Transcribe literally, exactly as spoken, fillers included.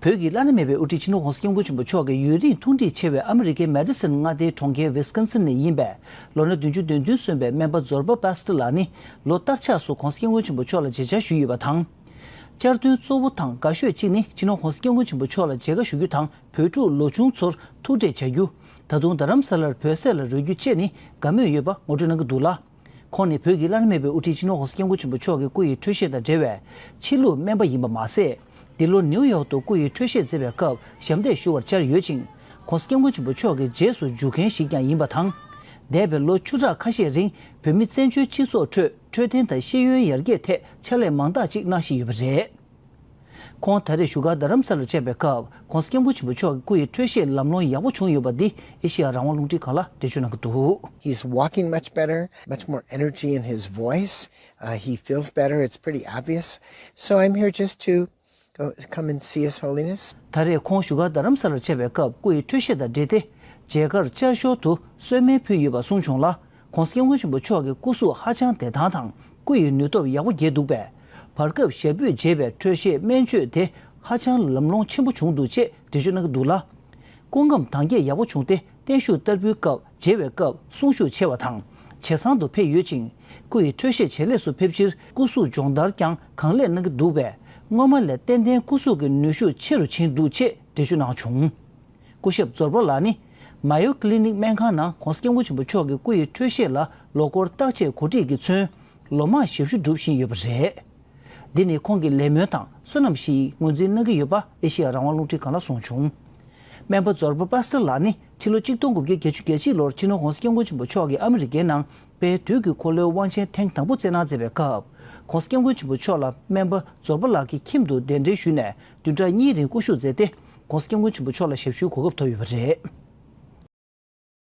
བོད་ཀྱི་བླ་ན་མེད་པའི་དབུ་ཁྲིད་སྤྱི་ནོར་༧གོང་ས་༧སྐྱབས་མགོན་ཆེན་པོ་མཆོག་གི་ཡུན་རིང་ཐུགས་འདྲིས་ཆེ་བའི་ཨ་མི་རི་ཀའི་མེ་ཌི་སན་མངའ་སྡེའི་གྲོང་ཁྱེར་ཝིས་ཀོན་སིན་ནས་ཡིན་པའི་ལོ་ན་བདུན་ཅུ་དོན་བདུན་སོན་པའི་སྨན་པ་ཛོར་པ་པེ་སི་ཏི་ལགས་ནི་ལོ་ལྟར་ཆགས་སུ་༧གོང་ས་༧སྐྱབས་མགོན་ཆེན་པོ་མཆོག་ལ་མཇལ་བཅར་ཞུས་ཡོད་པ་དང་། བཅར་འདོན་གཙོ་བོ་དང་དགའ་ཤོས་གཅིག་ནི་སྤྱི་ནོར་༧གོང་ས་༧སྐྱབས་མགོན་ཆེན་པོ་མཆོག་ལ་མཇལ་ཁ་ཞུ་རྒྱུ་དང་བོད་ཕྲུག་ལོ་ཆུང་ཚོར་ཐུག་འཕྲད་བྱ་རྒྱུ། ད་དུང་རྡ་རམ་ས་ལར་བོད་ཟས་ལ་རོལ་རྒྱུ་བཅས་ནི་དགའ་མོས་ཡོད་པ་ངོ་སྤྲོད་གནང་གི་འདུག་ལ། ཁོང་ནི་བོད་ཀྱི་བླ་ན་མེད་པའི་དབུ་ཁྲིད་སྤྱི་ནོར་༧གོང་ས་༧སྐྱབས་མགོན་ཆེན་པོ་མཆོག་གི་སྐུ་ཡི་འཕྲོད་བཞེས་དང་འབྲེལ་བའི་ཕྱི་ལུགས་སྨན་པ་ཡིན་པ་མ་ཟད། འདི་ལོ་ནིའུ་ཡོག་ཏུ་སྐུ་ཡི་འཕྲོད་བཞེས་མཛད་པའི་སྐབས་ཞབས་འདེགས་ཞུ་བར་བཅར་ཡོད་ཅིང་། ༧གོང་ས་༧སྐྱབས་མགོན་ཆེན་པོ་མཆོག་གི་རྗེས་སུ་འཇུག་མཁན་ཞིག་ཀྱང་ཡིན་པ་དང་། འདས་པའི་ལོ་བཅུ་ཕྲག་ཁ་ཤས་རིང་བོད་མི་བཙན་བྱོལ་སྤྱི་ཚོགས་ཁྲོད་འཕྲོད་བསྟེན་དང་ཤེས་ཡོན་ཡར་རྒྱས་ཐད་ཕྱག་ལས་མང་དག་ཅིག་གནང་བཞིན་ཡོད་པ་རེད། ཁོང་ད་རེས་བཞུགས་སྒར་རྡ་རམ་ས་ལར་བཅར་བའི་སྐབས་༧གོང་ས་༧སྐྱབས་མགོན་ཆེན་པོ་མཆོག་གི་སྐུ་ཡི་འཕྲོད་བཞེས་ལམ་ལྷོང་ཡག་པོ་བྱུང་ཡོད་པ་འདི་ཨེ་ཤེ་ཡ་རང་དབང་རླུང་འཕྲིན་ཁང་ལ་འགྲེལ་བརྗོད་གནང་གི་འདུག He's walking much better, much more energy in his voice. Uh, he feels better. It's pretty obvious. So I'm here just to go come and see His Holiness. ད་རེས་ཁོང་བཞུགས་སྒར་རྡ་རམ་ས་ལར་བཅར་བའི་སྐབས་སྐུ་ཡི་འཕྲོད་བཞེས་དང་འབྲེལ་ཏེ་མཇལ་ཁར་བཅར་ཞོར་དུ་གསོལ་སྨན་ཕུལ་ཡོད་པ་གསུངས་བྱུང་ལ། ༧གོང་ས་༧སྐྱབས་མགོན་ཆེན་པོ་མཆོག་གི་སྐུ་གཟུགས་ཧ་ཅང་བདེ་ཐང་དང་སྐུ་ཡི་ནུས་སྟོབས་ཡག་པོ་རྒྱས་འདུག་པས། བར་སྐབས་ཞབས་པུས་བརྗེས་པའི་འཕྲོད་བཞེས་སྨན་བཅོས་དེ་ཧ་ཅང་ལམ་ལྷོང་ཆེན་པོ་བྱུང་འདུག་ཅེས་འགྲེལ་བརྗོད་གནང་གི་འདུག་ལ། སྐུ་ཁམས་དྭངས་སྐྱེད་ཡག་པོ་བྱུང་སྟེ་བརྟན་བཞུགས་བསྟར་འབུལ་སྐབས་མཇལ་བའི་སྐབས་གསུང་ཤུགས་ཆེ་བ་དང་ཇེ་བཟང་དུ་ཕེབས་ཡོད་ཅིང་། སྐུ་ཡི་འཕྲོད་བཞེས་ཇེ་ལེགས་སུ་ཕེབས་ཕྱིར་སྐུ་གཟུགས་སྦྱོང་བརྡར་ཀྱང་གང་ལེགས་གནང་གི་འདུག་པས། སྔོན་མ་ལས་ཏན་ཏན་སྐུ་གཟུགས་ཀྱི་ནུས་ཤུགས་ཆེ་རུ་ཕྱིན་འདུག་ཅེས་འགྲེལ་བརྗོད་གནང་བྱུང་། སྐུ་ཞབས་ཛོར་པ་ལགས་ནི། མ་ཡོ་ཀི་ལི་ནིག་སྨན་ཁང་ནང་༧གོང་ས་༧སྐྱབས་མགོན་ཆེན་པོ་མཆོག་གི་སྐུ་ཡི་འཕྲོད་བཞེས་ལ་ལོ་འཁོར་བརྟག་དཔྱད་གོ་སྒྲིག་གི་ཚུན། ལོ་མང་ཞབས་ཞུ་སྒྲུབ་བཞིན་ཡོད་པ་རེད། འདི་ནི་ཁོང་གི་ལས་སྨོན་དང་བསོད་ནམས་ཤིག་ངོས་འཛིན་གནང་གི་ཡོད་པ་ཨེ་ཤེ་ཡ་རང་དབང་རླུང་འཕྲིན་ཁང་ལ་གསུངས་བྱུང་། སྨན་པ་ཛོར་པ་པ་སི་ཏི་ལགས་ནི་ཕྱི་ལོ་ཆིག་སྟོང་དགུ་བརྒྱ་བརྒྱད་ཅུ་གྱ་གཅིག་ལོར་སྤྱི་ནོར་༧གོང་ས་༧སྐྱབས་མགོན་ཆེན་པོ་མཆོག་གིས་ཨ་མི་རི་ཀའི་ནང་དཔལ་དུས་ཀྱི་འཁོར་ལོའི་དབང་ཆེན་ཐེངས་དང་པོ་བསྩལ་གནང་མཛད་པའི་སྐབས། ༧གོང་ས་༧སྐྱབས་མགོན་ཆེན་པོ་མཆོག་ལ་སྨན་པ་ཛོར་པ་ལགས་ཀྱི་ཁྱིམ་དུ་གདན་འདྲེན་ཞུས་ནས་བདུན་ཕྲག་གཉིས་རིང་སྐུ་བཞུགས་མཛད་དེ། ༧གོང་ས་༧སྐྱབས་མགོན་ཆེན་པོ་མཆོག་ལ་ཞབས་ཞུའི་གོ་སྐབས་ཐོབ་ཡོད་པ་རེད།